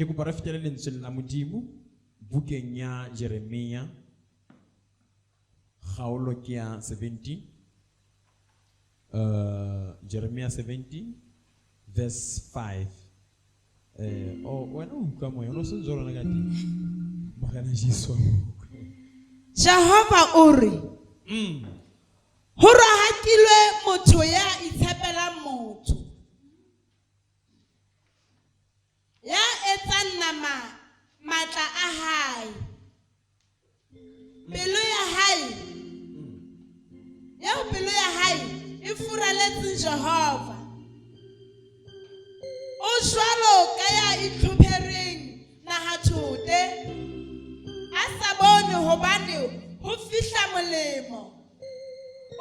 Ke kopa re fetele lentsweng la Modimo bukeng ya Jeremia kgaolo ke ya 17. Jeremia 17 verse 5. Oh, wena o utlwa moya, o no se ntse o rona ka teng. Morena Jesu. Jehova o re, Ho rohakilwe motho ya itshepelang motho, ya etsang nama matla a hae, pelo ya hae, eo pelo ya hae e furaletseng Jehova. O jwalo ka ya itlhophereng nahathote, a sa bone hobane ho fihla molemo.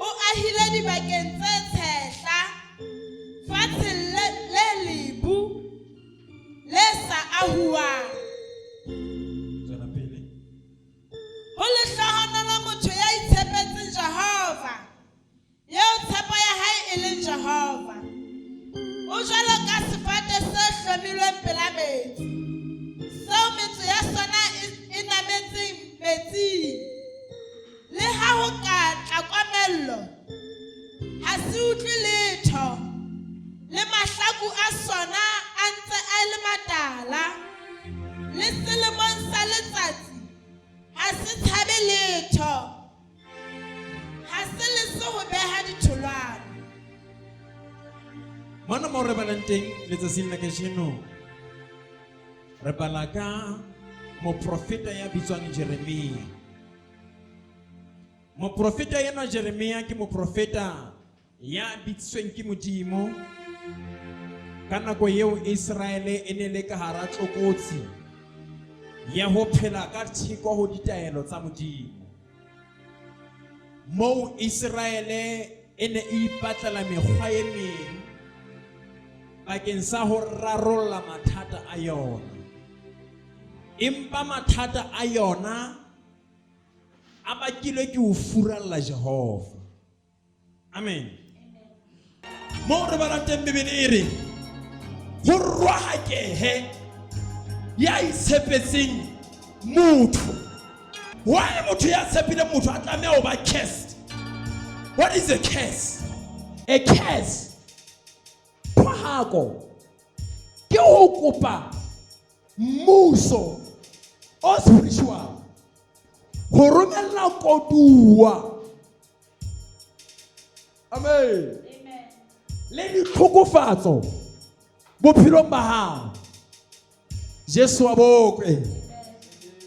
O ahile dibakeng tse tshehla, fatsheng le, le lebu, le sa ahuwang. Tswela pele. Ho lehlohonolo motho ya itshepetseng Jehova, eo tshepo ya hae e leng Jehova. O jwalo ka sefate se hlomilweng pela metsi, seo metso ya sona e nametseng metsing. Le ha ho ka tla komello, ha se utlwe letho, le mahlaku a sona a ntse a le matala. Le selemong sa letsatsi ha se tshabe letho, ha se lese ho beha ditholwana. Mona mo re balang teng letsatsing la kajeno re bala ka moprofeta ya bitswang Jeremia. Moprofeta enwa Jeremia ke moprofeta ya bitsweng ke Modimo ka nako eo Iseraele e ne le ka hara tlokotsi ya ho phela ka theko ho ditaelo tsa Modimo. Moo Iseraele e ne e ipatlela mekgwa e meng bakeng sa ho rarolla mathata a yona. Empa mathata a yona a bakilwe ke ho furalla Jehova. Amen. Moo re balang teng Bibele e re ho rohakehe ya itshepetseng motho. Why motho ya tshepileng motho a tlameha ho ba cursed? What is a curse? A curse, thohako, ke ho kopa mmuso o spiritual ho romella koduwa. Amen. Le ditlhokofatso bophelong ba hao. Jesu wa bokwe.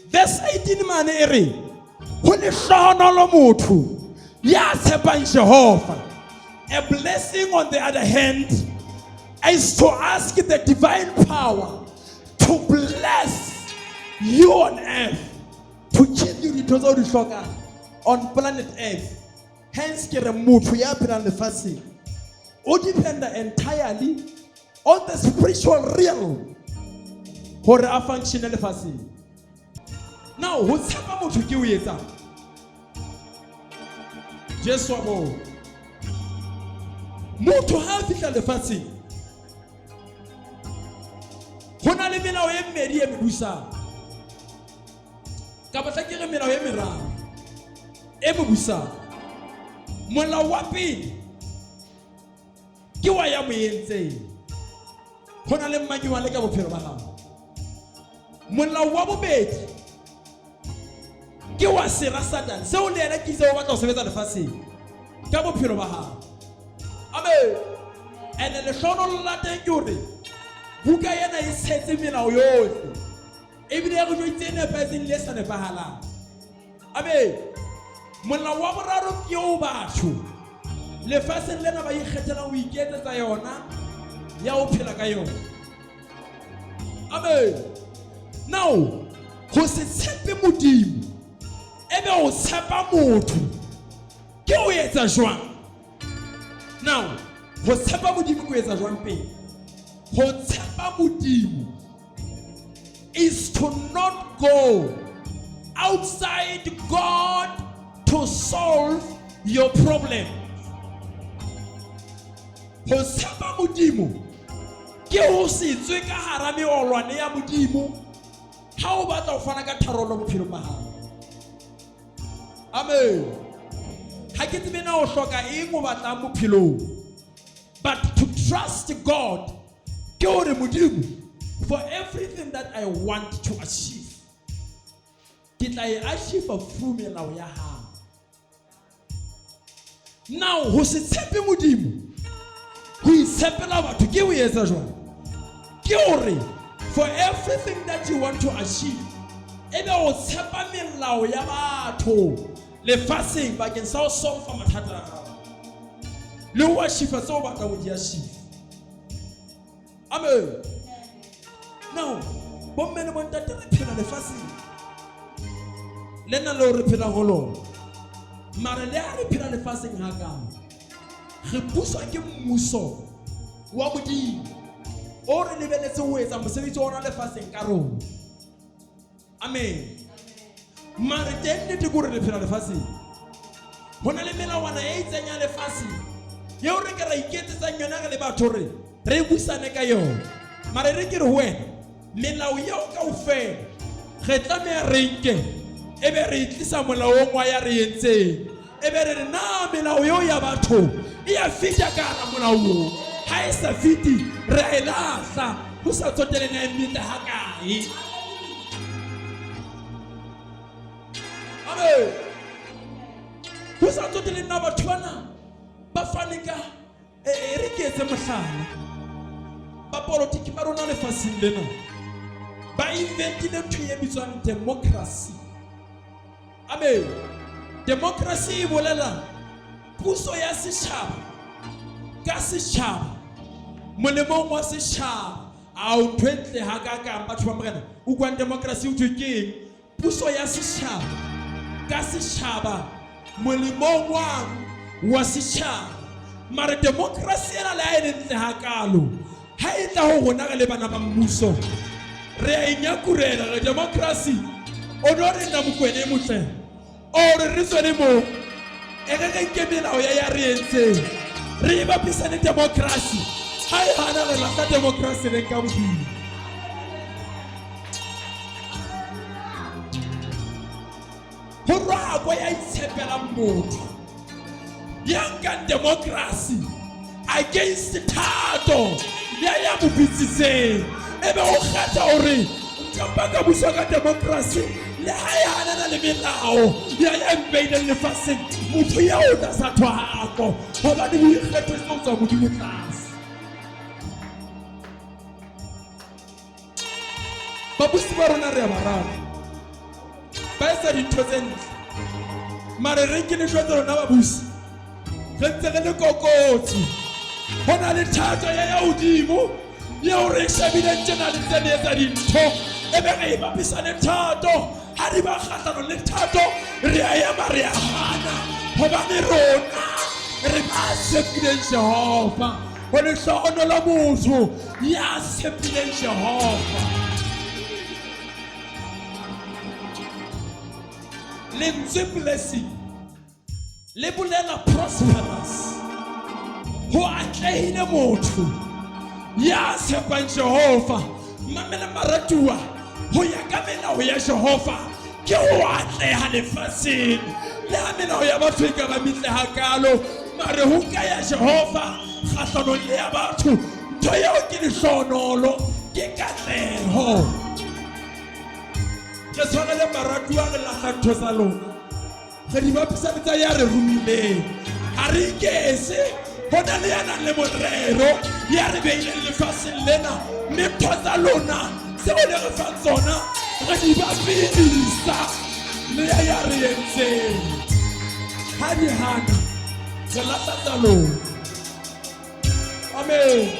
Verse 18 mane e re ho lehlohonolo motho ya tshepang Jehova. A blessing, on the other hand, is to ask the divine power to bless you on earth, to give you dintho tse o di hlokang on planet earth. Hence ke re motho ya phelang lefatsheng o dependa entirely on the spiritual realm hore a functione lefatsheng. Now ho tshepa motho ke o etsang? Jesu wa moo motho ha a fihla lefatsheng ho na le melao e mmedi e mo busang, kapa tla ke re melao e meraro e mo busang. Molao wa pele ke wa ya mo entseng, ho na le mmanuale ka bophelo ba gago. Molao wa bobedi ke wa sera Satane, seo le yena ke itse o batla ho sebetsa lefatsheng ka bophelo ba gago. Amen. Ene lehlohonolo la teng ke hore buka ena e tshetse melao yohle, ebile e re jweditse e nepahetseng le e sa nepahalang. Amen. Molao wa boraro ke o batho lefatsheng lena ba ikgethelang ho iketsetsa yona ya ho phela ka yona. Amen. Now ho se tshepe Modimo ebe o tshepa motho ke o etsa jwang? Now ho tshepa Modimo ke o etsa jwang pele? Ho tshepa Modimo is to not go outside God to solve your problem. Ho tshepa Modimo Ke ho se tswe ka hara meolwane ya Modimo ha o batla ho fana ka tharollo bophelong ba hao. Amen. Ha ke tsebe na o hloka eng o batlang bophelong. But to trust God ke hore Modimo for everything that I want to achieve ke tla e achieve through melao ya hao. Now ho se tshepe Modimo ho itshepela batho ke o etsa jwang? Ke hore for everything that you want to achieve ebe o tshepa melao ya batho lefatsheng bakeng sa ho solve mathata a hao le ho achieve tseo o batlang ho di achieve. Amen. Now, bomme le bontate re phela lefatsheng lena leo re phelang ho lona. Mara le ha re phela lefatsheng hakalo, re buswa ke mmuso wa Modimo o re lebeletse ho etsa mosebetsi wa ona lefatsheng ka rona. Amen. Mare teng nnete ke gore re phela lefatsheng. Ho na le melawana e itseng ya lefatshe eo re ka ra iketsetsang yona re le batho re re busane ka yona. Mare re ke re ho wena melao eo kaofela re tlameha re nke ebe re e tlisa molaong wa ya re entseng e be re re na melao eo ya batho e ya feta ka hara molao oo ha e sa fete re a e lahla ho sa tsotele na e metle hakae. Amen. Ho sa tsotele na batho bana ba fane ka e re ke etse mohlala bapolotiki ba rona lefatsheng lena ba inventile ntho e bitswang democracy. Amen. Democracy e bolela puso ya setjhaba ka setjhaba molemong wa setjhaba. A o ntho e ntle hakakang batho ba Morena. Utlwang democracy o thwe ke eng? Puso ya setjhaba ka setjhaba molemong wang wa setjhaba. Mare democracy ena le ha e le ntle hakalo ha e tla ho rona re le bana ba mmuso re a inyakurela re democracy o no re nna Mokwene e motle o re re tswele moo e re re nke melao ya ya re entseng re e bapisa le democracy ha e hana re lahla democracy re nka Modimo. Ho rohakwe ya itshepelang motho ya nkang democracy against thato ya ya mo bitsitseng ebe o kgetha hore nka ka buswa ka democracy le ha e hanana le melao ya ya mpeileng lefatsheng. Motho ya o tlasa thohako hobane o ikgethetse ho tswa Modimo tlase. Babusi ba rona re a ba rata, ba etsa dintho tse ntle, mare re ke le jwetse rona babusi re ntse re le kokotsi. Ho na le thato ya ya hodimo eo re e shebileng tjena le ntse le etsa dintho ebe re e bapisa le thato. Ha di ba kgahlanong le thato re a ema re a hana hobane rona re ba tshepileng Jehova. Ho lehlohonolo motho ya tshepileng Jehova. Lentswe blessing le bolela prosperous. Ho atlehile motho ya tshepang Jehova. Mamela maratuwa, ho ya ka melao ya Jehova ke ho atleha lefatsheng. Le ha melao ya batho e ka ba metle hakalo, mare ho ka ya Jehova kgahlanong le ya batho, ntho eo ke lehlohonolo, ke katleho. Re tshwanele maratuwa re lahla ntho tsa lona re di bapisa le tsa ya re romileng. Ha re ikese ho na le ya nang le morero ya re beileng lefatsheng lena, mme ntho tsa lona tseo le re fang tsona re di bapisa le ya ya re entseng. Ha di hana re lahla tsa lona. Amen.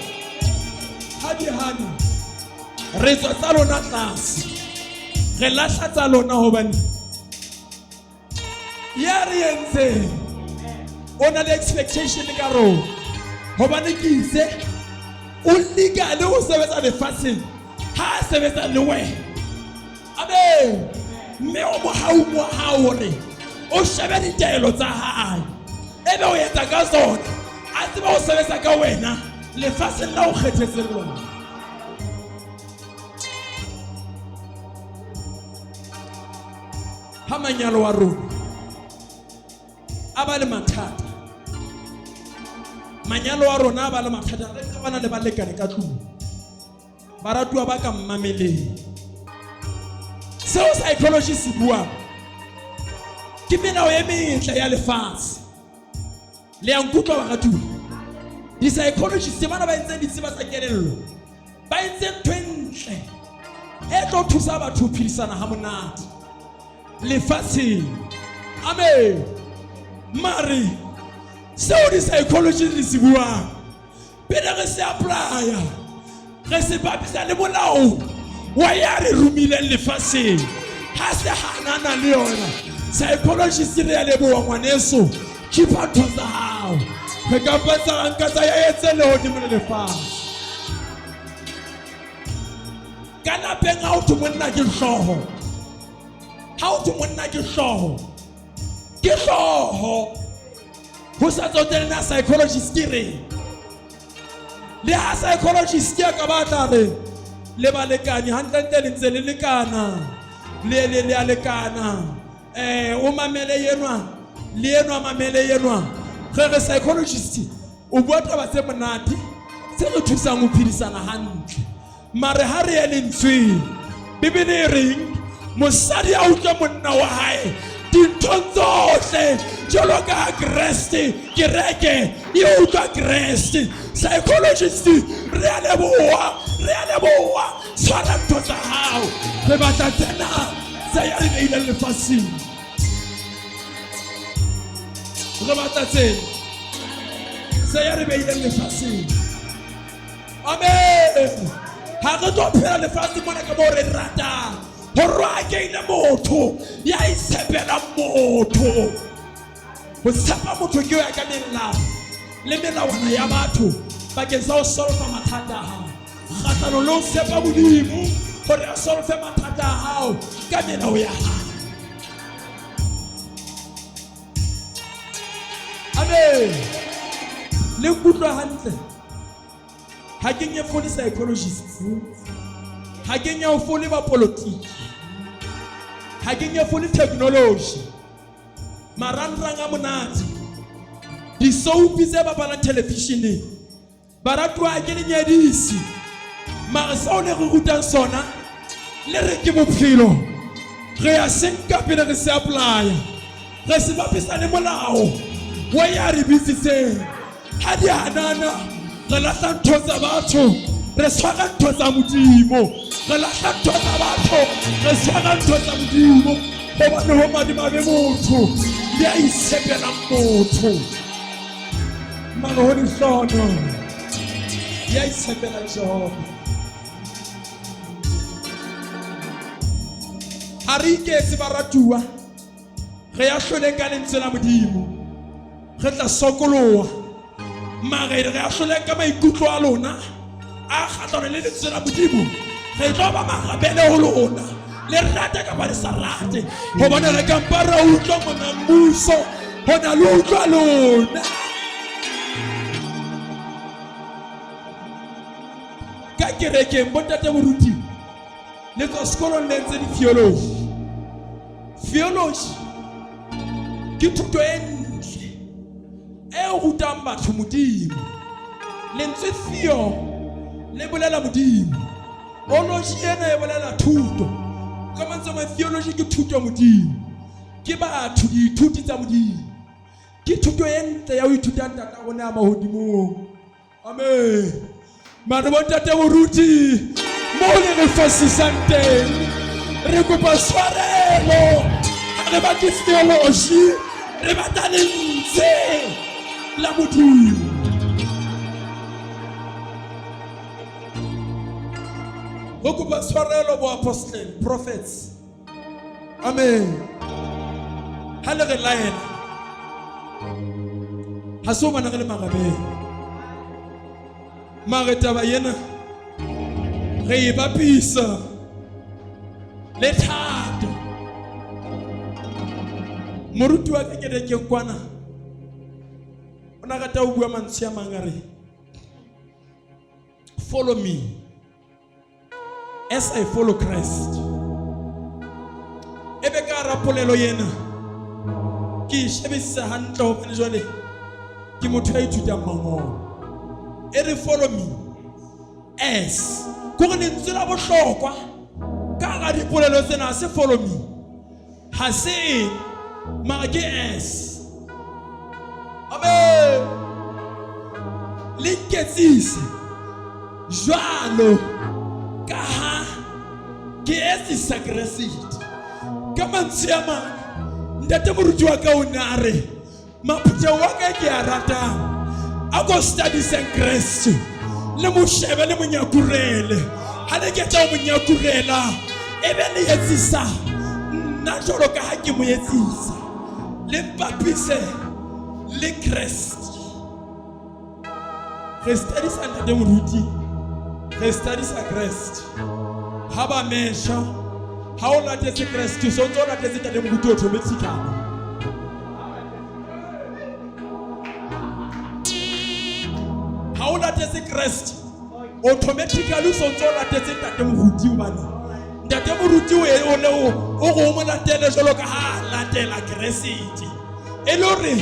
Ha di hana re tswa tsa lona tlase, re lahla tsa lona hobane ya re entseng o na le expectation ka rona hobane ke itse o leka le ho sebetsa lefatsheng ha a sebetsa le wena. Amen. Mme o mohaung wa hao hore o shebe ditaelo tsa hae ebe o etsa ka tsona, a tseba ho sebetsa ka wena lefatsheng la o kgethetseng lona. Ha manyalo wa rona a ba le mathata, manyalo a rona a ba le mathata, re qabana le balekane ka tlung. Baratuwa ba ka mmameleng. Seo psychology se buang ke melao e metle ya lefatshe. Le ya nkutlwa baratuwa? Di-psychologist bana ba entseng ditseba tsa kelello ba entse ntho e ntle e tlo thusa batho ho phedisana ha monate lefatsheng. Amen. Mare seo di-psychology di se buang pele re se apply-a re se bapisa le molao wa ya re romileng lefatsheng ha se hanana le yona psychologist re ya leboha ngwaneso keepa ntho tsa hao re ka mpatsa nka tsa ya etse lehodimo le lefatshe ka lapeng ha o thwe monna ke hlooho ha o thwe monna ke hlooho ke hlooho ho sa tsotelle na psychologist ke reng le ha psychologist a ka batla re le balekane hantlentle le ntse le lekana le le le a lekana eh o mamele yenwa le yenwa mamele yenwa re re psychologist o bua taba tse monate tse re thusang ho phedisana hantle Mare ha re ye lentsweng, Bibele e reng? Mosadi a utlwe monna wa hae dinthong tsohle jwalo ka ha Kreste kereke e utlwa Kreste. Psychologist re a leboha, re a leboha. Tshwara ntho tsa hao, re batla tsena tse ya re beileng lefatsheng. Re batla tsena tse ya re beileng lefatsheng. Amen. Ha re tlo phela lefatshe mona ka moo re ratang. Ho rohakehile motho ya itshepelang motho. Ho tshepa motho ke ho ya ka melao le melawana ya batho bakeng sa ho solfa mathata a hao. Kgahlano le ho tshepa Modimo hore a solfe mathata a hao ka melao ya hae. Amen. Le nkutlwa hantle. Ha ke nyefole psychologists. Ha ke nyefole bapolotiki. Ha ke nyefole technology. Marangrang a monate. Disoupi tse bapalang televisioneng. Baratuwa ke le nyedisi. Mare seo le re rutang sona le re ke bophelo. Re ya se nka pele re se apply. Re se bapisa le molao wa ya re bitsitseng. Ha di hanana re lahla ntho tsa batho re tshwara ntho tsa Modimo. Re lahla ntho tsa batho re tshwara ntho tsa Modimo. Hobane ho madimabe motho ya itshepelang motho. Mare ho lehlono ya itshepelang Jehova. Ha re iketse baratuwa, re ya hloleng ka lentswe la Modimo. Re tla sokoloha. Mare re ya hloleng ka maikutlo a lona a kgahlano le lentswe la Modimo. Re tlo ba marabele ho lona. Le rate kapa le sa rate. Hobane re ka mpa ra utlwa monga mmuso ho na le utlwa lona. Ka kerekeng bontate moruti le tswa sekolong le entse di-theology. Theology ke thuto e ntle e rutang batho Modimo. Lentswe theo le bolela Modimo. Ology ena e bolela thuto. Ka mantswe a mang theology ke thuto ya Modimo. Ke batho diithuti tsa Modimo. Ke thuto e ntle ya ho ithuta ntata rona ya mahodimong. Amen. Mare bontate moruti mo le re fosisang teng re kopa tshwarelo. Ha re batle theology, re batla lentswe la Modimo. Ho kopa tshwarelo bo apostle, prophets. Amen. Ha le re laela ha se hobane re le marabele. Mare taba ena re e bapisa le thato. Moruti wa ka kerekeng kwana o na rata ho bua mantswe a mang a re follow me as I follow Christ. E be ka hara hara polelo ena ke e shebisisa hantle hobane jwale ke motho ya ithutang mangolo e re follow me as kore lentswe la bohlokwa ka hara dipolelo tsena ha se follow me ha se eng mara ke as amen le nketsise jwalo ka ha ke etsisa keresete ka mantswe a mang ntate moruti wa ka o ne a re maphutheo wa ka ke a ratang a ko studieseng kreste le mo shebe le monyakurele ha le ketla o monyakurela e be le etsisa nna jwalo ka ha ke mo etsisa le mpapise le kreste re studiesa ntate moruti re studiesa kreste ha ba mesha ha o latetse kreste so ntse o latetse ntate moruti automatically ha o latetse kreste automatically o so ntse o latetse ntate moruti hobane ntate moruti o e, o ne o go o mo latele jalo ka ha latela keresete e le gore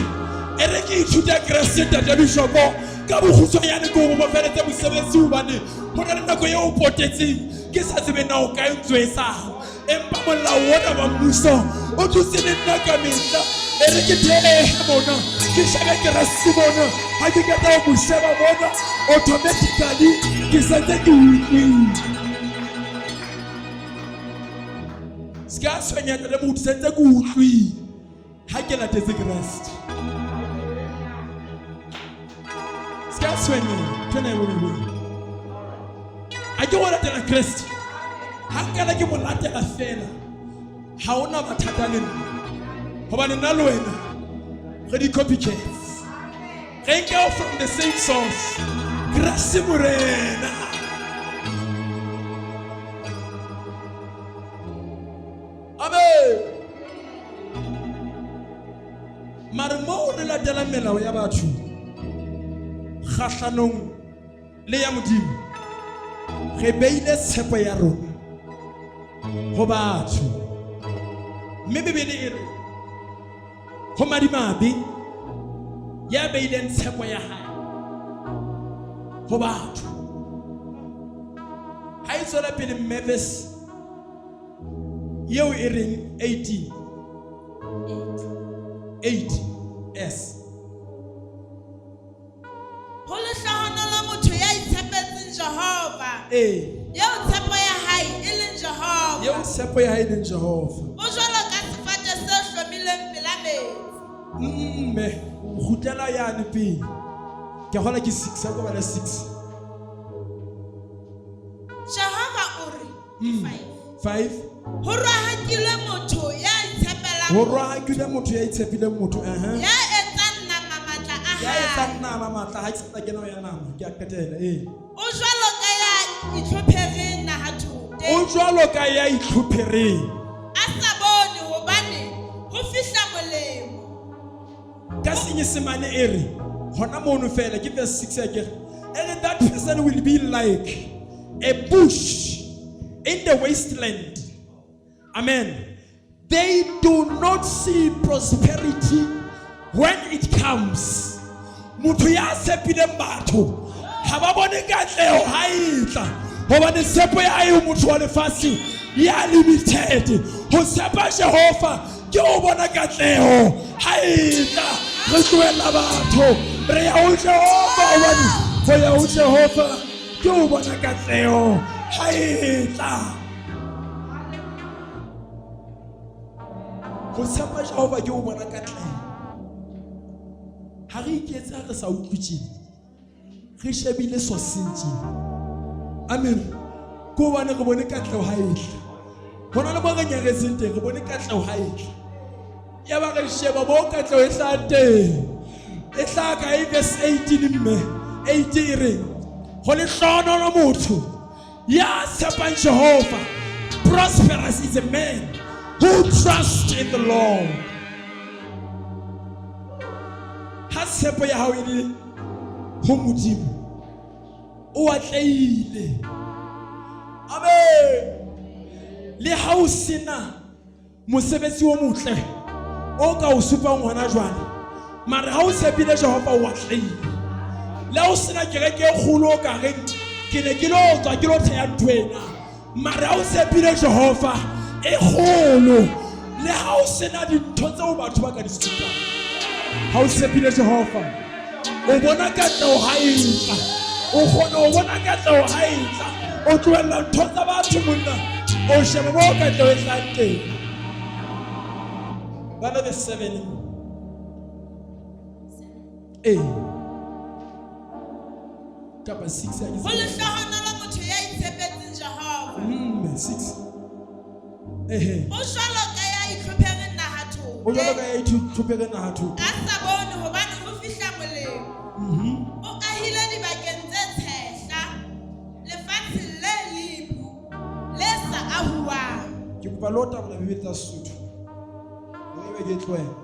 e re ke ithuta keresete ntate bishopo ka bokgutshwanyane ke o bofeletse mosebetsi hobane go na le nako e o potetseng ke sa tsebe na o ka e ntswetsang empa molao ona wa mmuso o dutse le nna ka mehla e re ke theehe mona ke shebe kereste mona ha ke qeta ho mo sheba mona automatically ke sentse ke utlwile se ka tshwenyana le motho sentse ke utlwile ha ke latetse kreste se ka tshwenyeha ntho ena e bobebe a ke go latela kreste ha nkana ke mo latela fela ha ona mathata le nna gobane nna le wena re di-copycats re nke from the same source kreste morena amen mare moo re latela melao ya batho kgahlanong le ya modimo re beile tshepo ya rona go batho mme bibele e re go madimabe ya beileng tshepo ya hae go batho ha e tswela pele mme verse yeo e reng 18 8 s Ho lehlohonolo motho ya itshepetseng Jehova. Ee. Eo tshepo ya hae e leng Jehova. Eo tshepo ya hae e leng Jehova. O jwalo ka sefate se hlomilweng pela metsi. Mme kgutlela yane pele. Ke kgola ke 6, a ko bala 6. Jehova o re, 5. Ho rohakilwe motho ya itshepelang. Ho rohakilwe motho ya itshepileng motho, eh. Ya etsang nama matla a Ya hae. etsang nama matla ha ke sa tla kena ho ya nama, ke a qetela ee. O jwalo ka ya itlhophereng nahathothe. O jwalo ka ya itlhophereng. A sa bone hobane ho fihla molemo. Ka senyesemane e re hona mono fela ke verse 6 ya kere and that person will be like a bush in the wasteland. Amen. They do not see prosperity when it comes. Motho ya tshepileng batho ha ba bone katleho ha e tla hobane tshepo ya hae ho motho wa lefatshe ya limited. Ho tshepa Jehova ke ho bona katleho ha e tla. Re tlohella batho re ya ho Jehova hobane ho ya ho Jehova ke ho bona katleho ha e tla. Ho tshepa Jehova ke ho bona katleho. Ha re iketse ha re sa utlwe tjena, re shebile soseng tjena. Amen. Ke hobane re bone katleho ha e tla. Ho na le mo re nyaretseng teng, re bone katleho ha e tla. Yaba re sheba mo katleho e hlaha teng. E hlaha ka e verse 18 mme 8 e reng ho lehlohonolo motho ya tshepang Jehova. Prosperous is a man who trusts in the Lord. Ha tshepo ya hao e le ho Modimo, o atlehile. Amen. Le ha o sena Mosebetsi o motle o ka o supang hona jwale. Mare ha o tshepile Jehova o atlehile. Le ha o sena kereke e kgolo o ka reng ke ne ke lo tswa ke lo theha ntho ena. Mare ha o tshepile Jehova e kgolo. Le ha o sena dintho tseo batho ba ka di supang. Ha o tshepile Jehova o bona katleho ha e tla. O kgona ho bona katleho ha e tla. O tlohella ntho tsa batho monna. O sheba moo katleho e tlang teng. Bala verse 7. Ee. Kapa 6 ha ke Ho lehlohonolo motho ya itshepetseng Jehova. 6. Ehe. O jwalo ka ya itlhophereng nahathothe. O jwalo ka ya itlhophereng nahathothe. A sa bone hobane ho fihla molemo. O ahile dibakeng tse tshehla, lefatsheng le lebu, le sa ahuwang. Ke kopa le ho tabola Bibele tsa Sesotho. Hore ebe ke e tlohela.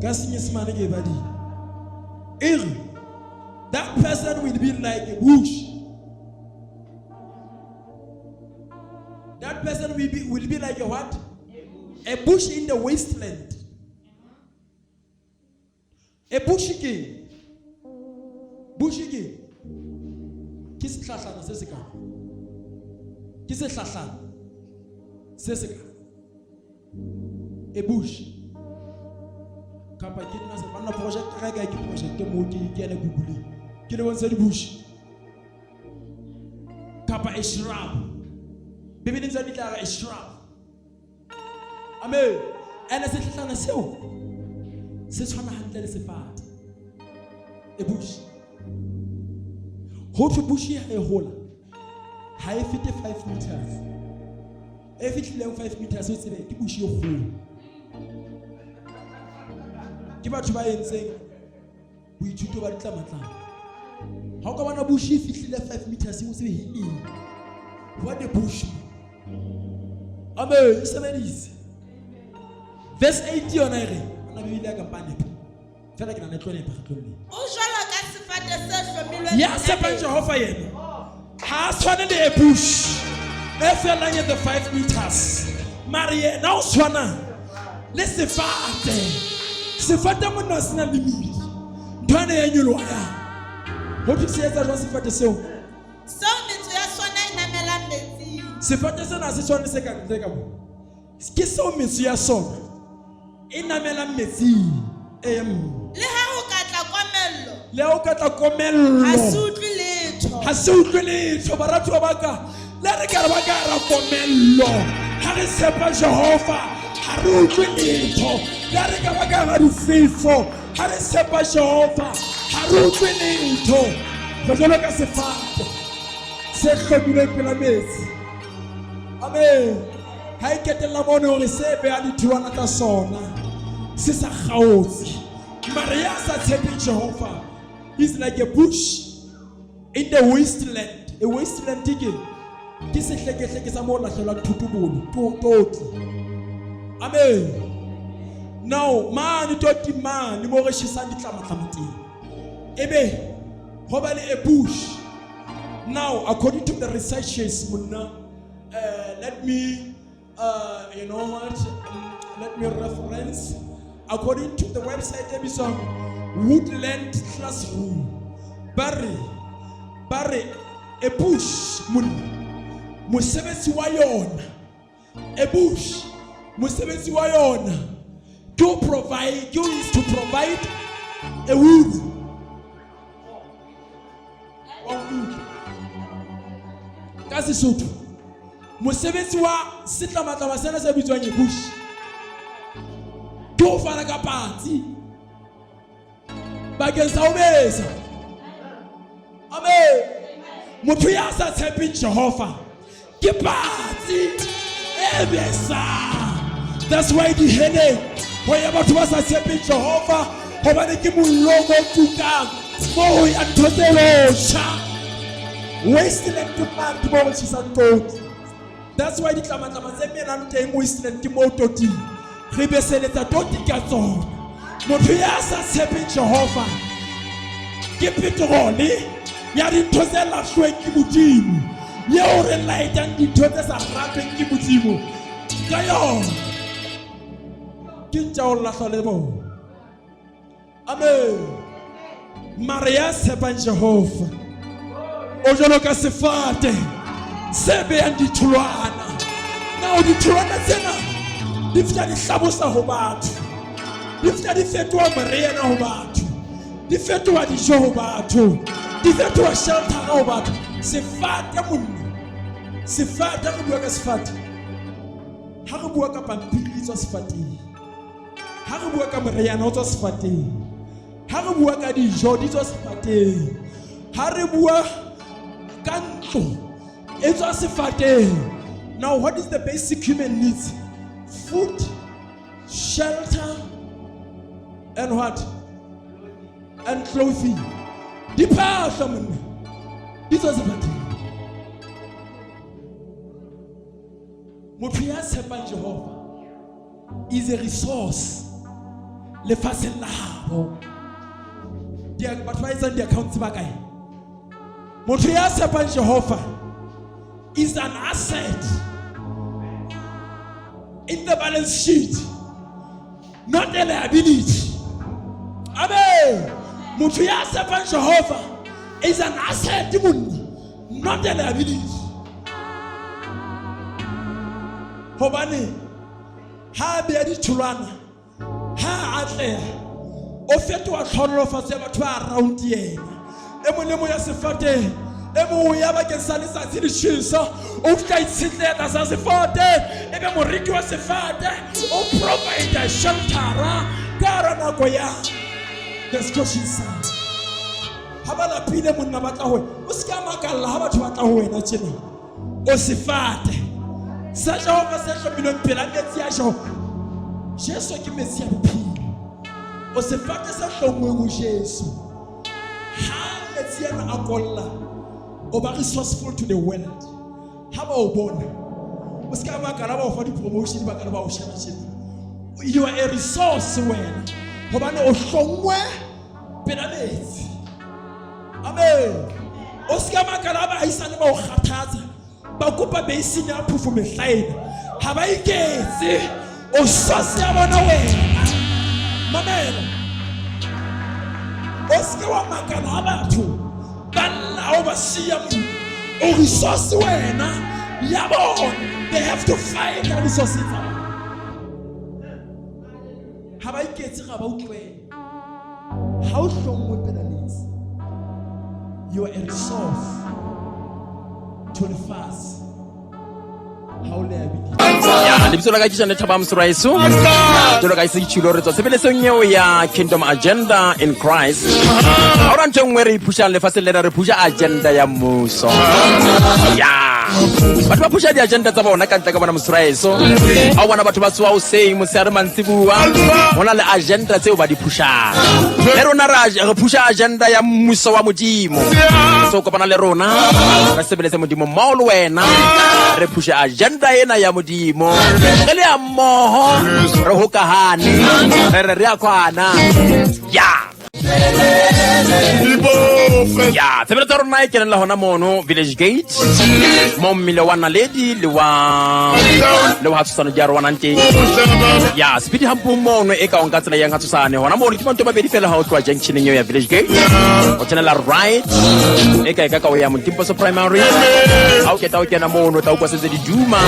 Ka Senyesemane ke e badile. E re, that person will be like a bush. That person will be like a what? A bush in the wasteland. A bush ke bush ke ke sehlahlana se se kana. Ke sehlahlana se se kana. A bush. Kapa ke nna se banna project ka kae ke project mo ke ke ene Google. Ke le bontsha di bush. Kapa a shrub. Bibeleng tsa di tla re a shrub. Amen. Ene sehlahlana seo se tshwana hantle le sefate. A bush. Ho thwe bush ha e hola ha e fete 5 meters. E fihlileng 5 meters o tsebe ke bush e kgolo. Ke batho ba entseng boithuto ba ditlamatlama. Ha o ka bona bush e fihlile 5 meters o tsebe e eng. What a bush. Amen. E sebedise. Verse 8 yona e re, ana Bibele ya ka mpanepa. Fela ke na le tlo nepa kgetlong lena. O jwalo ka sefate se hlomilweng Ya tshepang Jehova yena ha a tshwane le a bush e fellang at the 5 meters. Mare yena o tshwana le sefate. Sefate monna se na le medi. Ntho ene ya nyoloha ya. Ho thwe se etsa jwang sefate seo? Seo metso ya sona e namelang metsing. Sefate sena se tshwane se ka ntle ka mo. Ke seo metso ya sona e namelang metsing. Le ha ho ka tla komello. Le ha ho ka tla komello. Ha se utlwe letho. Ha se utlwe letho baratuwa ba ka. Le re ka re ba ka ra komello. Ha re tshepa Jehova, ha re utlwe letho. Le re ka ba ka ra difefo. Ha re tshepa Jehova, ha re utlwe letho. Re jwalo ka sefate se hlomilweng pela metsi. Amen. Ha e ketella mone hore se beha ditholwana tsa sona se sa kgaotse. Mare ya sa tshepeng Jehova is like a bush in the wasteland. A wasteland ke ke sehlekehleke sa moo lahlelwang thotobolo toti. Amen. Now mane toti mane mo re tjhesang ditlamatlama teng. Ebe ho ba le a bush. Now according to the researchers monna let me you know what let me reference according to the website e bitswang Woodland Classroom ba re ba re a bush monna mosebetsi wa yona a bush mosebetsi wa yona ke ho provide ke is to provide a wood wa utlwa ka Sesotho mosebetsi wa setlamatlama sena se bitswang a bush ke ho fana ka patsi bakeng sa ho besa. Amen. Motho ya sa tshepeng Jehova ke patsi e besang. That's why diheleng ho ya batho ba sa tshepeng Jehova hobane ke mollo o tukang mo ho ya ntho tse lotjha. Wasteland ke mane ke mo re tjhesang toti. That's why ditlamatlama tse melang teng wasteland ke mo toting. Re beseletsa toti ka tsona. Motho ya sa tshepeng Jehova ke petrole ya dintho tse lahluweng ke Modimo yeo re laetang dintho tse sa ratweng ke Modimo ka yona. Ke ntja o lahlwa le bona. Amen. Mare ya tshepang Jehova o jwalo ka sefate se beyang ditholwana. Now ditholwana tsena di fihla di hlabosa ho batho, di fihla di fetoha moriana ho batho, di fetoha dijo ho batho, di fetoha shelter ho batho. Sefate monna, sefate, re bua ka sefate. Ha re bua ka pampiri e tswa sefateng, ha re bua ka moriana o tswa sefateng, ha re bua ka dijo di tswa sefateng, ha re bua ka ntlo e tswa sefateng. Now what is the basic human needs? Food, shelter and what? And clothing. Diphahlo monna di tswa sefateng. Motho ya tshepang Jehova is a resource lefatsheng la habo. Batho ba etsang di-accounts ba kae? Motho ya tshepang Jehova is an asset in the balance sheet, not a liability. Amen. Motho ya tshepang Jehova is an asset monna, not a liability. Hobane ha a beya ditholwana, ha a atleha, o fetoha tlhonolofatso ya batho ba around yena. E mong le mong ya sefateng, e mong o ya bakeng sa letsatsi le tjhesa, o fihla itshetleha tlasa sefate, e be moriti wa sefate, o provide sheltera ka hara nako ya the scorching sun. Ha ba lapile monna ba tla ho wena, o se ka makalla ha batho ba tla ho wena tjena. O sefate sa Jehova se hlomilweng pela metsi a Jehova. Jesu ke metsi a bophelo. O sefate se hlongweng ho Jesu. Ha metsi ana a kolla, o ba resourceful to the world. Ha ba o bona, o se ka makala ba o fa di-promotion, ba ka ba o sheba tjena. You are a resource wena, hobane o hlongwe pela metsi. Amen. O se ka makala ba ahisane ba o kgathatsa, ba kopa beising ya phofo mehlaena, ha ba iketse. O source ya bona wena. Mamela, o se ke wa makala ha batho ba lla o ba siya monna. O resource wena ya bona. They have to fight ka resource tsa bona. Ha ba iketse, ga ba utlwele. Ha o hlongwe pela metsi, you are a resource to lefatshe. Ha o liability. Ya, lebitso la ka ke Janet Thabang Mosuraeso. Jwalo ka e se ke tjhilo, re tswa tshebeletsong eo ya Kingdom Agenda in Christ. Ha hona ntho e nngwe re e phushang lefatsheng lena, re phusha agenda ya mmuso. Ya, batho ba phusha di-agenda tsa bona ka ntle ka bona Mosuraeso. Ha o bona batho ba tsoha hoseng, motshehare, mantsibuwa, ho na le agenda tseo ba di phushang. Le rona re phusha agenda ya mmuso wa Modimo. So kopana le rona, re sebeletse Modimo mmoho le wena, re phushe agenda ena ya Modimo. Re le ya mmoho, re hokahane, re re re a kwana. Ya. Ya, tshebeletso ya rona e kenella hona mono Village Gate, mo mmile wa Naledi le wa Hatshosane di arohanang teng. Ya, speed humpong mono e ka onka tsela yang Hatshosane. Hona mono ke manto mabedi fela ha o tloha junctioneng eo ya Village Gate. O tsenela right, e ka e ka ka o ya Motimposo Primary. Ha o keta o kena mono, o tla utlwa sentse di duma.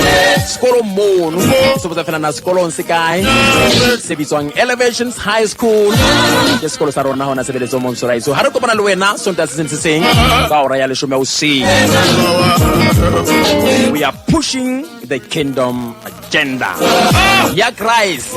Sekolong mono, se botsa fela na sekolong se kae, se bitswang Elevations High School. Ke sekolo sa rona hona sebeletsong Monsoraiso. Ha re kopana le wena Sontaha se seng se seng ka hora ya leshome hoseng. We are pushing the kingdom agenda ya Christ.